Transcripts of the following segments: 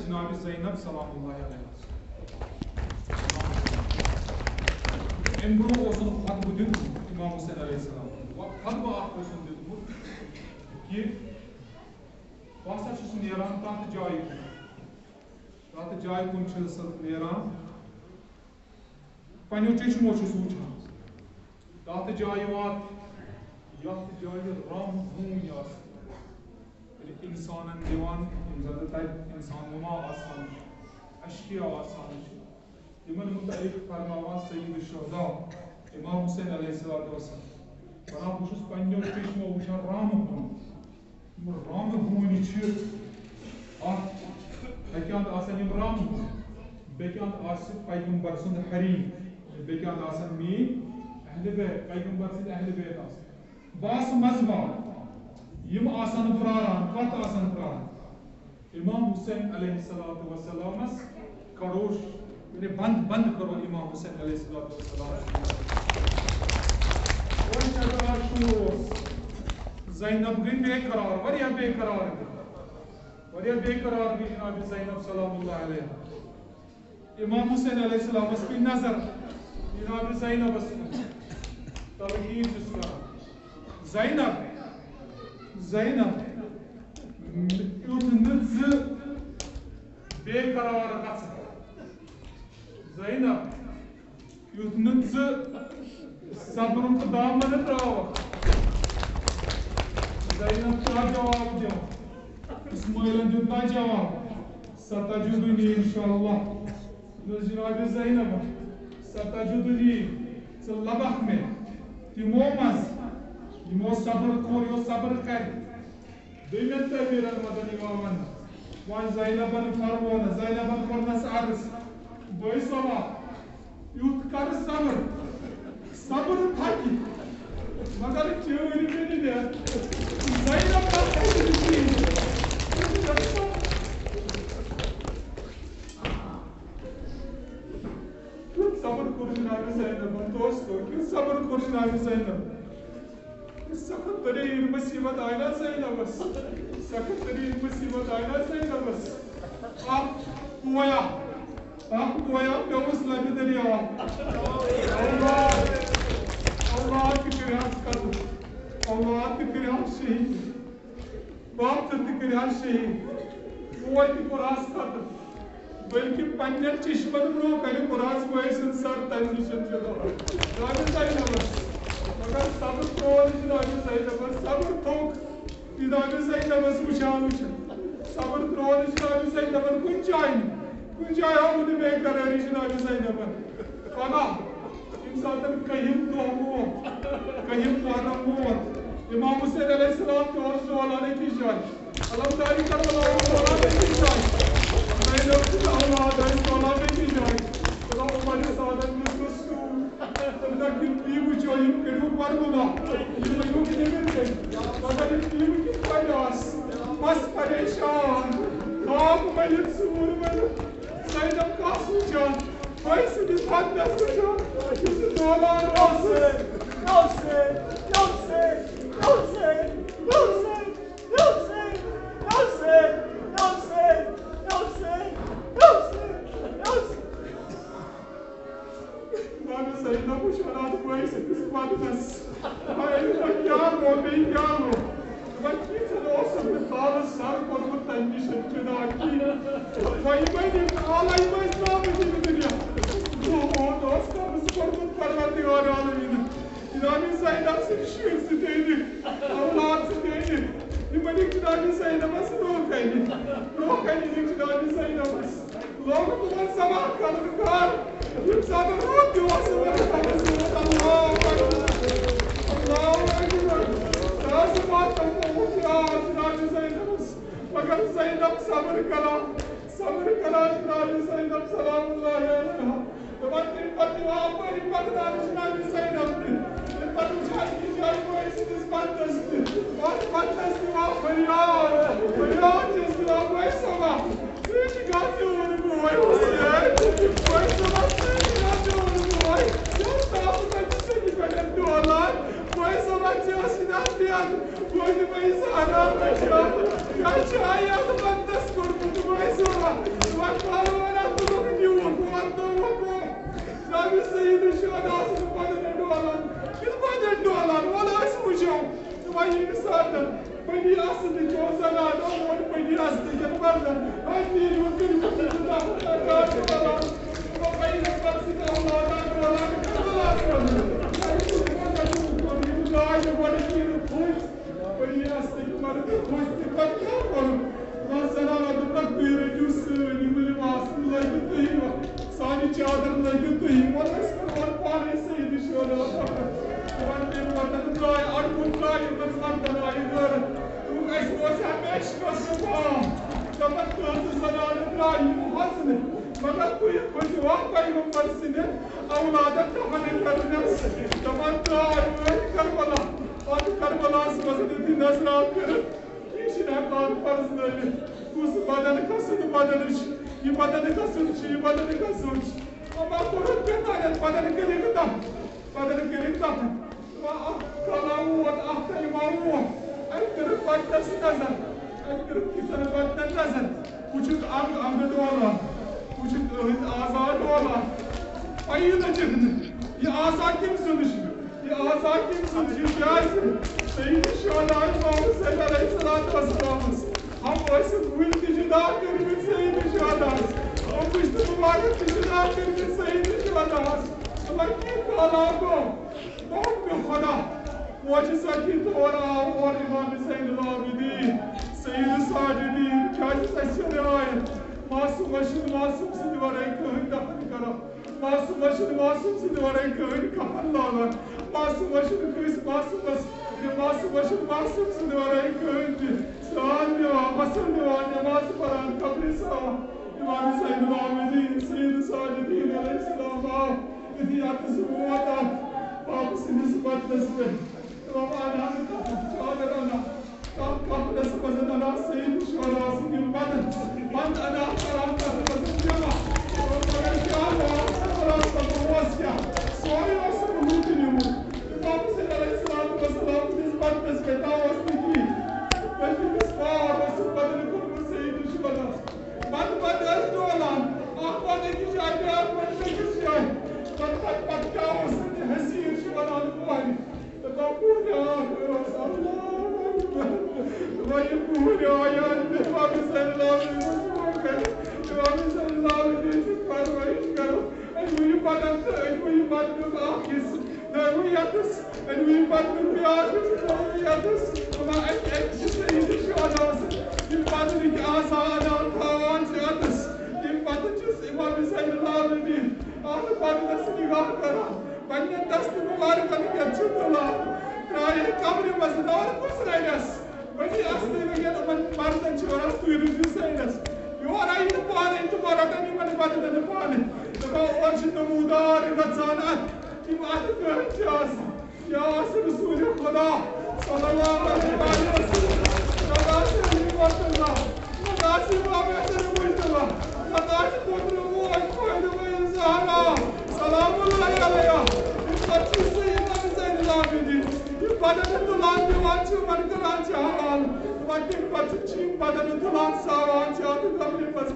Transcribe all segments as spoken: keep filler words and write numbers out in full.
جناب زینب سلام اللہ علیہ۔ امہِ برونٛہہ اوسُن خطبہٕ دیُتمُت امام حسین علیہ السلام۔ خطبہٕ اکھ اوسُن دیُتمُت کہِ بہٕ ہسا چھُس نیران تتھ جایہِ کُن، تتھ جایہِ کُن چھُس نیران، پننیو چشمو چھُس وٕچھان۔ تتھ جایہِ وات، یتھ جایہِ رم ہوٗنۍ آسن۔ ییٚلہِ انسانن دِوان، یِم زن تتہِ انسان نما آسان چھِ، اشقیا آسان چھِ، تِمن متعلق فرماوان سید الشہداء امام حسین علیہ الصلوۃ والسلام، ونان، بہٕ چھُس پننیو چشمو وٕچھان رم ہوٗنۍ۔ یِم رنٛگ ہوٗنۍ چھِ، اَکھ، اَکہِ اَنٛدٕ آسَن یِم رنٛگ ہوٗنۍ، بیٚکہِ اَنٛدٕ آسہِ پیغمبر سُنٛد حریٖم، بیٚکہِ اَنٛدٕ آسَن میٛٲنۍ اہلِ بیت، پیغمبر سٕنٛدۍ اہلِ بیت آسَن۔ بہٕ آسہٕ منٛزباگ، یِم آسَن پرٛاران، کَتھ آسَن پرٛاران؟ امام حسین علیہ الصلوۃ والسلامس کڑو، یعنی بند، بند کرو امام حسین علیہ الصلوۃ والسلام۔ وۄنۍ چھِ اگر عاشور اوس، زینب گٔے بے قرار، واریاہ بے قرار گٔے، واریاہ بے قرار گٔے جناب زینب سلام اللہ علیہ۔ امام حسین علیہ السلامس پے نظر، جناب زینبس کُن، تلقین چھُس کران۔ زینب، زینب، یُتھ نہٕ ژٕ بے قرار گژھکھ۔ زینب، یُتھ نہٕ ژٕ صبرُک دامن تراوکھ۔ زینب چھا جواب دِوان۔ اسماعیلن دیُت نا جواب، "ستجدنی ان شاء اللہ۔" دوٚپُس، "جناب زینب، ستجدنی، ژٕ لبکھ مےٚ تِمو منٛز، یِمو صبر کوٚر، یُس صبر کرِ۔" دوٚیمٮ۪ن تعبیٖرن منٛز یِوان وننہٕ۔ وۄنۍ زینبن فرموونہٕ، زینبن کوٚرنس عرض، "بٲے صٲبا، یُتھ کر صبر، صبر تھکہِ، مگر چٲنۍ مےٚ نہٕ دِتھ۔" زینب نہ تھکہِ نہٕ کِہیٖنۍ۔ کیُتھ صبر کوٚر جناب زینبن، دوستو، کیُتھ صبر کوٚر جناب زینب۔ سخت ترین مصیبت آیہِ نا زینبس، سخت ترین مصیبت آیہِ نا زینبس۔ اکھ پویا، اکھ پویا پیوٚوُس لبہِ دٔریاو۔ اولاد، اولاد تہِ کٔرِہَس قتل، اولاد تہِ کٔرِہَس شہید۔ باپ تہِ کٔرِہَس شہید، بوے تہِ کوٚرہَس قتل، بلکہِ پننٮ۪ن چشمن برونٛہہ کنہِ کوٚرہَس بٲے سُنٛد سر تمہِ نِش جدا۔ جناب زینبس، مگر صبر ترٛوو نہٕ جناب زینبس، صبر تھوٚک جناب زینبس وٕچھان وٕچھان۔ صبر ترٛوو نہٕ جناب زینبن کُنہِ جایہِ نہٕ، کُنہِ جایہِ ہاوُن نہٕ بے قرٲری جناب زینبن۔ پگاہ ییٚمہِ ساتہٕ کٔہِم دۄہ ووت، کٔہِم محرم ووت، امام حسین علیہ السلام تہِ اوس زولان أکِس جایہِ۔ علمداری کربلا اوس زولان أکِس جایہِ۔ زینب سٕنٛدۍ اولاد ٲسۍ زولان أکِس جایہِ۔ خدا عمر سعدن دیُت دستور۔ تٔمۍ دوٚپ، "یِم ٹیٖمہٕ چھِ، یِم کٔرِو کربلا۔ یِم أنِو نیٚبرۍ کَنۍ۔ مگر یِم ٹیٖمہٕ کِتھ پٲٹھۍ آسہٕ؟" بس پریشان۔ خواب ؤلِتھ، سوٗر ؤلِتھ۔ زینب کَس وٕچھان؟ بٲے سٕنٛدِس بدنس وٕچھان، یُس زولان اوس۔ مگر زینب وٕچھان اَتھ بٲے سٕنٛدِس بدنس۔ بٲے، وۄنۍ کیٛاہ گوٚو، بیٚیہِ کیٛاہ گوٚو؟ وۄنۍ کیٛاہ اوسُکھ نہٕ کالس سر کوٚرمُت تمہِ نِش جدا کِہیٖنۍ۔ وۄنۍ یِمے دِتھ آلے، یِمے ترٛاونہٕ دِنہٕ دُنیا۔ دۄہ ووت اوس قبض کوٚرمُت پروردگار عالمیٖنن۔ جناب زینب سٕنٛدۍ شُرۍ زٕ تہِ أنِکھ، اولاد زٕ تہِ أنِکھ۔ یِم أنِکھ جناب زینبس برونٛہہ کنہِ، برونٛہہ کنہِ أنِکھ جناب زینبس۔ لوگُن تِمن سوال کرُن کر، یِم زن روٗد پیوس یِمن خبر سۭتۍ۔ اللہ اکبر، اللہ اکبر۔ لازم آسان تھوٚومُت یاد جناب زینبس۔ مگر زینب صبر کران، صبر کران جناب زینب سلام اللہ علیہا۔ دپان تمہِ پتہٕ یِوان اپٲری پکناونہٕ جناب زینب تہِ۔ تمہِ پتہٕ وٕچھان أکِس جایہِ بٲے سٕنٛدِس بدنس تہِ۔ اتھ بدنس تہِ یِوان فریاد، فریاد چھِس دِوان بٲے صٲبا۔ ژٕ چھُکھ زیوٗن بوے حسین، بٲے صٲبا، ژٕ چھُکھ زیوٗن بوے۔ یۄس تاپہٕ تَتہِ سیٚکہِ پٮ۪ٹھ دولان، بٲے صٲبا، ژےٚ ٲس یہِ دَگ دِتھ۔ بہٕ دِمَے زہرا بچاو۔ کیٛاہ چھُ آیات بدنس کوٚرمُت بٲے صٲبا؟ ساتن پنی آسن چون زنانو ووت پنی آسن کٮ۪ن مردن۔ اَتہِ نیٖرِو تُہۍ وٕچھِو زٕ دۄہ کَران چھِ وَلان۔ وۄنۍ پننِس پَتہٕ سۭتۍ اولادَن وولان کربلاہَس منٛز۔ وۄنۍ چھُ وۄنۍ گژھُن کوٚر یِم داج گۄڈٕ نیٖرِو پھٔسۍ۔ پنی آسن مردٕ پھٔسۍ تہِ پَتہٕ کیٛاہ کوٚرُکھ؟ وۄنۍ زنانو دوٚپُکھ، تُہۍ رٔٹِو سٲنۍ یِم لِباس لٲگِو تُہۍ۔ سانہِ چادر لٲگِو تُہۍ، وۄنۍ ٲسۍ کران پانے سید شہدا فخر۔ وۄنۍ تَمہِ پتہٕ درٛاے اَڑٕ کُن درٛاے یِمن مردن آیہِ غٲرت۔ دوٚپُکھ، اَسہِ اوس ہمیشہٕ خٲطرٕ خواب، دَپان، تُہٕنٛزٕ زنانہٕ درٛایہِ یِم ہۄژنہِ، مگر تُہۍ کھٔسِو ہا پیغمبر سٕنٛدِ اولادن دفن کرنس۔ دَپان، درٛاے وٲتۍ کربلا۔ پتہٕ کربلاہس منٛز یُتھُے نظر آو کٔرِتھ، یہِ چھِنہٕ ہٮ۪کان پرزنٲوِتھ، کُس بدن کسُن بدن چھُ، یہِ بدن کسُن چھُ، یہِ بدن کسُن چھُ۔ اما کوٚرُکھ کیٛاہ تانٮ۪تھ بدن کٔرِکھ دفن، بدن کٔرِکھ دفن۔ وۄنۍ اکھ کلا ووت، اکھ کلمہ ووت، اَتہِ کٔرٕکھ بدنس نظر، اَتہِ کٔرٕکھ کِژن بدنن نظر۔ وٕچھُکھ انگ انگ ڈولان، وٕچھُکھ أہٕنٛدۍ اعضا ڈولان، پَیی لٔجِکھ نہٕ یہِ اعضا کٔمۍ سُنٛد چھُ۔ یہِ آزاد کٔمۍ سُنٛد چھُ؟ کیٛازِ؟ سید شہدا امام حسین علیہ الصلوۃ والسلامس ہم ٲسۍ کُلۍ تہِ جدا کٔرمٕتۍ سید شہداہس، ہم پُشتہٕ مبارک تہِ جدا کٔرمٕتۍ سید شہداہس۔ مگر کینٛہہ کالا گوٚو، دوٚپ مےٚ خۄدا، موجزہ کہِ طور آو اورٕ امام زین العابدین، سید ساجدین، کیٛازِ سۄ چھِ رعایت، معصومہ چھِنہٕ معصوم سٕنٛدِ ورٲے کٕہٕنۍ دفن کران۔ معصومہ چھِنہٕ معصوم سٕنٛدِ ورٲے کٕہٕنۍ کفن لاگان۔ معصومہ چھِنہٕ کٲنٛسہِ معصومس، یہِ معصومہ چھِنہٕ معصوم سٕنٛدِ ورٲے کٕہٕنۍ تہِ سرٛان دِوان، غسل دِوان، نٮ۪ماز پران، قبرِ ساوان۔ امام زین العابدین، سید ساجدین علیہ السلام آو، یُتھُے اتھس ووت اتھ پاپہٕ سٕنٛدِس بدنس پٮ۪ٹھ۔ امام آو نہٕ تتھ چادر انان۔ تتھ کپرس منٛز انا سید شہدا سٕنٛدۍ بدن، پتہٕ انا کران تتھ منٛز جمع۔ مگر کیٛاہ لوگ کربلاہس منٛز اوس کیٛاہ؟ سورُے اوسُکھ لوٗٹہِ نیوٗمُت۔ امام حسین علیہ الصلوۃ والسلام سٕنٛدِس بدنس پٮ۪ٹھ اوس نہٕ کِہیٖنۍ، بلکہِ کِس پار اوسُکھ بدن کوٚرمُت سید شہداہس۔ پتہٕ پتہٕ ٲسۍ ڈولان، اکھ پتہٕ أکِس جایہِ، بیٛاکھ پتہٕ بیٚکِس جایہِ۔ پتہٕ پتہٕ پتہٕ کیٛاہ اوس سُہ حسین شہداہن پوہرِ؟ دَپان، بہٕ بیٛاکھ ٲس، اللہ اکبر۔ دَپان، یہِ کوٗر آیہِ، اَتھ دِماغ صلی اللہ علیہ وسلم کَرِ، دِماغ صلی اللہ علیہ وسلم پرورش کَرو۔ أمۍ وُہ یہِ بدن تہٕ أمۍ وُہ یہِ بدنُک اَکھ حصہٕ۔ نٔوٕے یَتَس، أمۍ وُہ یہِ بدنُک بیٛاکھ حصہٕ، نٔوٕے یَتَس۔ دَپان، اَتہِ، اَتہِ چھِ سید شہدا آسان۔ یِم بدنٕکۍ آسان اَنان تھاوان چھِ اَتَس۔ یِم بدن چھِس امام صلی اللہ علیہ وسلم اَتھ بدنَس نِگاہ کَران۔ پننٮ۪ن دستہٕ مُبارکن پٮ۪ٹھ چھُ تُلان، ترٛایہِ قبرِ منٛز نار کُس رَنٮ۪س؟ ؤنی اَصلٕے وۄنۍ یِمَن مردن چھِ وَنان، تُہۍ روٗزِو سٲنِس۔ یور آیہِ نہٕ پانَے تہٕ وۄنۍ رَٹَن یِمَن بدنن پانَے۔ دَپان، اورٕ چھِ نموٗدار گژھان اَتھ، یِم اَتھٕ کٲنٛسہِ چھِ آسان۔ یا آسہِ رسول خدا صلی اللہ علیہ وسلم، نہ آسہِ علی مرتضیٰ، نہ آسہِ امام حسن مجتبیٰ، نہ آسہِ قدر موج فاطمہ زہرا سلام اللہ علیہا۔ یِم پتہٕ چھِ سید امام زین العابدین، یِم بدن تُلان دِوان چھِ، یِمن کران چھِ حوالہٕ۔ وۄنۍ تَمہِ پتہٕ چھِ یِم بدن تُلان ساوان چھِ اَتھ قبرِ منٛز۔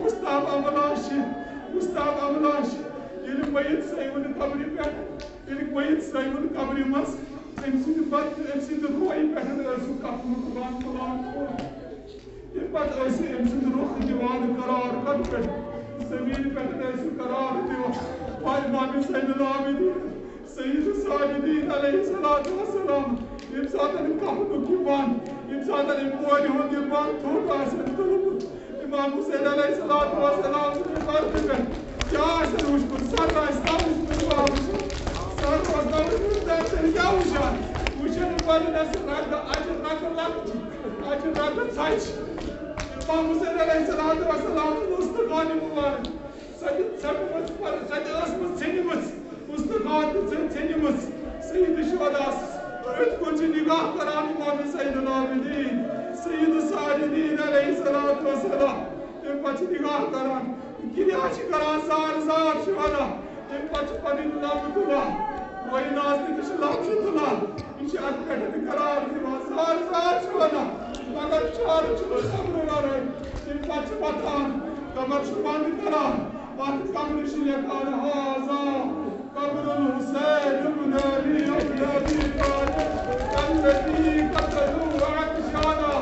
گُستاخ املاش، گُستاخ املاش، ییٚلہِ میت سیوُن قبرِ پٮ۪ٹھ، ییٚلہِ میت سیوُن قبرِ منٛز، أمۍ سٕنٛدِ پتہٕ، أمۍ سٕنٛدِ روحہِ پٮ۪ٹھ ٲسِو کفنُک بند تُلان کھوٚل۔ تَمہِ پتہٕ ٲسِو أمۍ سُنٛد روح دِوان قرار کتھ پٮ۪ٹھ؟ زمین پٮ۪ٹھ ٲسِو قرار دِوان۔ پتہٕ امام زین العابدین، سید الساجدین علیہ الصلوۃ والسلام، ییٚمہِ ساتہٕ کفنُک یہِ بند، ییٚمہِ ساتہٕ أمۍ کورِ ہُنٛد یہِ بند تھوٚد آسن تُلمُت، امام حسین علیہ الصلوۃ والسلام سٕنٛدِ مردٕ پٮ۪ٹھ کیٛاہ آسہِ وٕچھمُت؟ سر آسہِ نا وٕچھمُت؟ کیٛاہ وٕچھمُت؟ سر اوس نا وٕچھمُت؟ تیٚلہِ، تیٚلہِ کیٛاہ وٕچھان؟ وٕچھان یہِ بدنس رگہٕ، اَجہِ رگہٕ لۄکچہِ، اَجہِ رگہٕ ژھچہِ۔ امام حسین علیہ الصلوۃ والسلام سُنٛد استخوانِ مبارک، سۄ تہِ ژھٹمٕژ، سۄ تہِ ٲسمٕژ ژھیٚنمٕژ۔ استخوان تہِ ژھیٚنۍ ژھیٚنمٕژ۔ سید شہداہس أتھۍ کُن چھِ نگاہ کران امام زین العابدین، سید الساجدین علیہ الصلوۃ والسلام۔ تَمہِ پتہٕ چھِ نگاہ کران، کریا چھِ کران، زار زار چھِ ونان۔ تَمہِ پتہٕ چھِ پنٕنۍ لبہٕ تُلان، رویہِ نازنہِ تہِ چھِ لبہٕ تُلان۔ یہِ چھِ اتھ پٮ۪ٹھ تہِ قرار دِوان، زار زار چھِ ونان، مگر چارٕ چھُنہٕ صبرٕ ورٲے۔ تَمہِ پتہٕ چھِ وۄتھان، کمر چھِ بنٛد کران، اتھ کمرٕ چھِ لیکھان، ہازا قبر الحسین بن علی بن ابی طالب الذی قتلوه عطشانا۔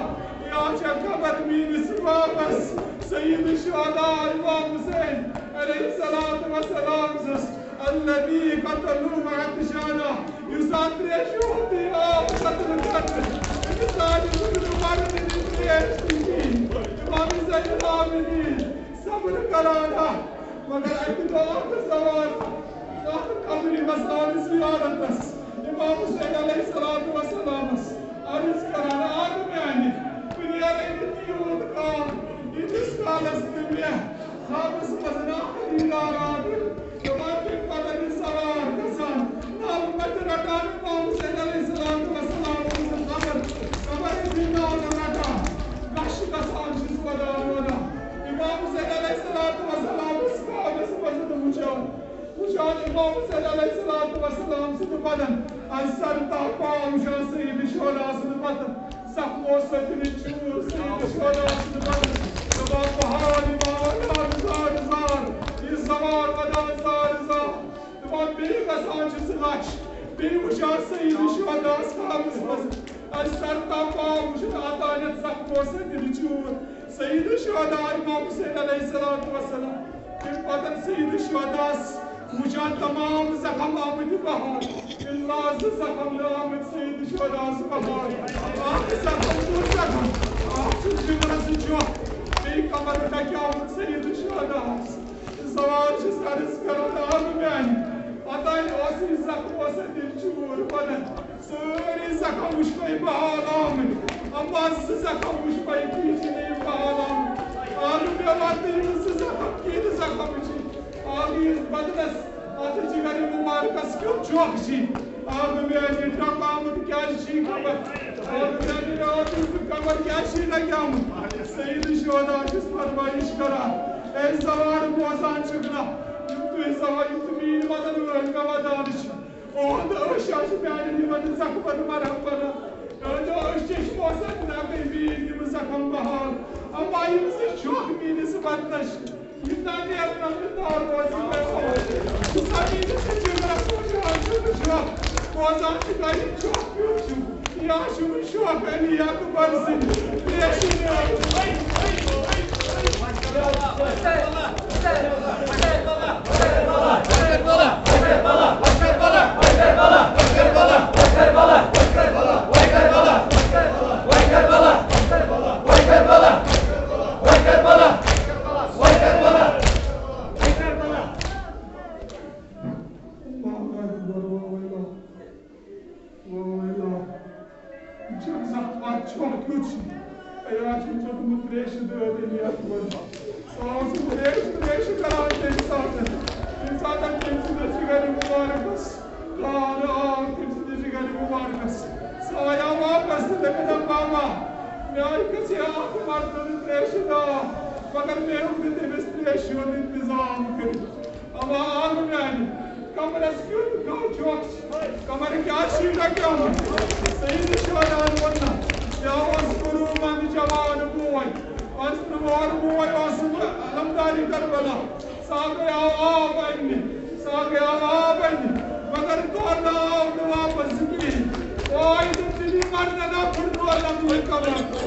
یا چھا قبر میٲنِس امامس، سید الشہداء امام حسین علیہ الصلوۃ والسلام سٕنٛز، الذی قتلوه عطشانا، یُس اتھ ترٛیشہِ ہُنٛد آو قتل کرنہٕ، أمِس آیہِ نہٕ مرنہٕ دِنہٕ ترٛیش تہِ کِہیٖنۍ۔ امام زین العابدین صبر کران، مگر اَکہِ دۄہ آو سوال، اَتھ قبرِ منٛز آو زیارتس امام حسین علیہ الصلوۃ والسلامس عرض کران، آ میانہِ، بہٕ نیرے نہٕ تیوٗت کال، ییٖتِس کالس نہٕ مےٚ خوابس منٛز نہٕ اکھ دیدار آو۔ دپان تمہِ پتہٕ ییٚلہِ سوار گژھان، نالہٕ پتہٕ رٹان امام حسین علیہ الصلوۃ والسلام سٕنٛز قبر، قبر ییٚلہِ نالہٕ رٹان، غش گژھان چھُس ودان ودان۔ امام حسین علیہ الصلوۃ والسلام اوس خوابس منٛز تہٕ وٕچھان، وٕچھان امام حسین علیہ الصلوۃ والسلام سُنٛد بدن از سر تام پاو وٕچھان سید شہداء سُنٛد بدن۔ زخمو سۭتۍ نہٕ چوٗر سید شہداء سُنٛد بدن۔ دپان بہار یِوان ودان زار زار، یہِ زوار ودان زار زار۔ دپان بیٚیہِ گژھان چھُس غش، بیٚیہِ وٕچھان سید شہداء خوابس منٛز۔ از سر تام پاو وٕچھُن عطانیت زخمو سۭتۍ نہٕ چوٗر۔ سید شہداء امام حسین علیہ الصلوۃ والسلام۔ تمہِ پتہٕ سید شہداءس وٕچھان تمام زخم آمٕتۍ بہار، الا زٕ زخم نہٕ آمٕتۍ سید شہداءس بہار۔ اکھ زخم، زٕ زخم، اکھ چھُ جگرس جوٚکھ، بیٚیہِ کمر ڈکیومُت سید شہداءس۔ سوال چھُس عرض کران، آ میانہِ، اوتانۍ اوس یہِ زخم اوس دِل چوٗر بنان۔ سٲری زخم وٕچھمَے بحال آمٕتۍ، اما زٕ زخم وٕچھمَے کِہیٖنۍ چھِنہٕ یِم بحال آمٕتۍ۔ آ مےٚ واتنٲیِو نہٕ زٕ زخم کِہیٖنۍ، زخم وٕچھِتھ۔ آ یُس بدنس، اتھ جگر مبارکس کیُتھ جوکھ چھِ۔ آ میانہِ ٹۄکھ آمُت کیٛازِ چھِ خبر؟ آ میانہِ راتُک خبر کیٛازِ چھِ لگیمُت؟ سید شہداء چھُس فرمٲیش کران، اے زوار بوزان چھُکھ نہ، یِم تُہۍ زوار، یِم تُہۍ میٲنۍ مدد وٲلۍ مےٚ ودان چھِ۔ اُہُنٛد عٲش آسہِ میانٮ۪ن یِمن زخمن مرہم بنان۔ تُہٕنٛدیو أچھ چشمو سۭتۍ نہ گٔے میٲنۍ یِم زخم بحال۔ اما یِم زٕ چھۄکھ میٲنِس بدنس، یِم نہ نیرن نہٕ تار روزِ مےٚ۔ یُس ہا میٲنِس جگرس منٛز جان چھُ، بہٕ چھۄکھ بوزان چھُ، گرِ چھۄکھ کیُتھ چھُ۔ یا چھُ شوق علی اکبر سٕنٛدِ ترٛیشہِ وویلا۔ یہِ چھُ زخمات چھۄکھ کیُتھ چھُ۔ اے، اَتھ چھُ ژوٚٹمُت ترٛیشہِ دٲدۍ یَتھ منٛز۔ سُہ اوس ترٛیشہِ، ترٛیشہِ کران تَمہِ ساتہٕ۔ ییٚمہِ ساتہٕ تٔمۍ سٕنٛدِس جِگرِ مُبارکَس تان آو، تٔمۍ سٕنٛدِس جِگرِ مُبارکَس۔ سُہ آیاو واپس تہٕ تٔمۍ دوٚپ، بابا، مےٚ آیہِ گژھِ اَکھ مردٕ ترٛیشہِ داو، مگر مےٚ ہیوٚک نہٕ تٔمِس ترٛیشہِ ہُنٛد اِنتظام کٔرِتھ۔ اما آو میانہِ کمرس کیُتھ گاہ چھُ اکھ۔ کمر کیٛاہ چھُے ڈکیومُت؟ سید شہداہن ووٚن نہ، مےٚ اوس کُنوُہ منٛد جوان بوے، پنٛژترٕٛہ وُہُر بوے اوسُم علمدارِ کربلا۔ سُہ ہا گٔیاو آب اننہِ، سُہ ہا گٔیاو آب اننہِ، مگر تورٕ نہ آو نہٕ واپس کِہیٖنۍ۔ اوے تہٕ ژٕ دِ مرنہٕ نہ پھُٹبال لمبہٕ کمر۔